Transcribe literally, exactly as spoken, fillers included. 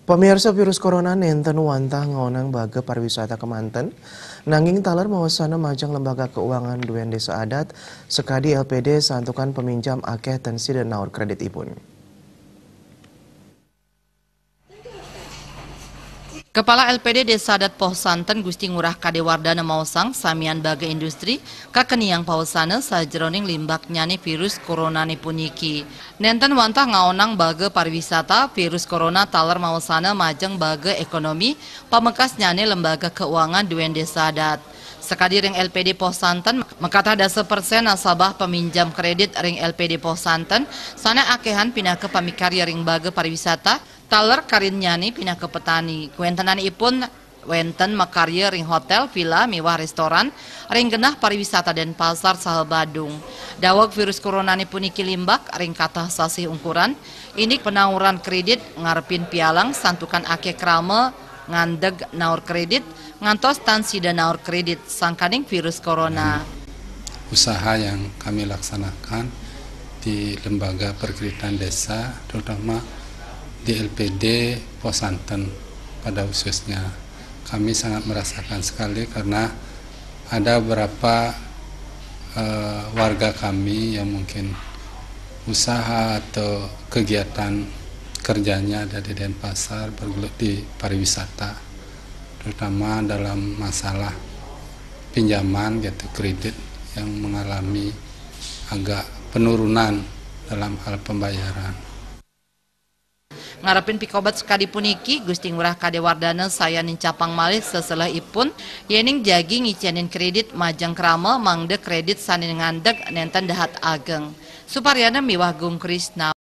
Pamirsa, virus corona nénten wantah ngaonang baga pariwisata ka manten, nanging taler mawasana majeng lembaga keuangan duén désa adat, sakadi L P D santukan peminjam akéh ten sida naur kreditipun. Kepala L P D Désa Adat Poh Santen Gusti Ngurah Kadéwardana maosang samian baga industri kakeniang pawasana sajeroning limbaknyané virus coronané puniki. Nénten wantah ngaonang baga pariwisata, virus corona taler mawasana majeng baga ékonomi pamekasnyané lembaga keuangan duén désa adat. Sakadi ring L P D Poh Santen, makatah dasa persén nasabah peminjam kredit ring L P D Poh Santen sané akéhan pinaka pamikarya ring baga pariwisata, taler karinnyané pinaka petani. Kawéntenanipun wénten makarya ring hotél, vila, miwah réstoran ring genah pariwisata Dénpasar saha Badung. Daweg virus coronané puniki limbak ring katah sasih ungkuran, indik panauran kredit ngarepin pialang santukan akéh krama ngandeg naur kredit ngantos tan sida naur kredit sangkaning virus corona. Usaha yang kami laksanakan di lembaga perkreditan desa, terutama di L P D Poh Santen pada khususnya. Kami sangat merasakan sekali karena ada beberapa, eh, warga kami yang mungkin usaha atau kegiatan kerjanya ada di Denpasar, bergelut di pariwisata, terutama dalam masalah pinjaman gitu, kredit yang mengalami agak penurunan dalam hal pembayaran. Ngarepin pikobet sakadi puniki, Gusti Ngurah Kadéwardana sayan nincapang malih seselehipun, yéning jagi ngicénin kredit majeng krama mangda kredit sané ngandeg nénten dahat ageng. Suparyana miwah Gung Krisna.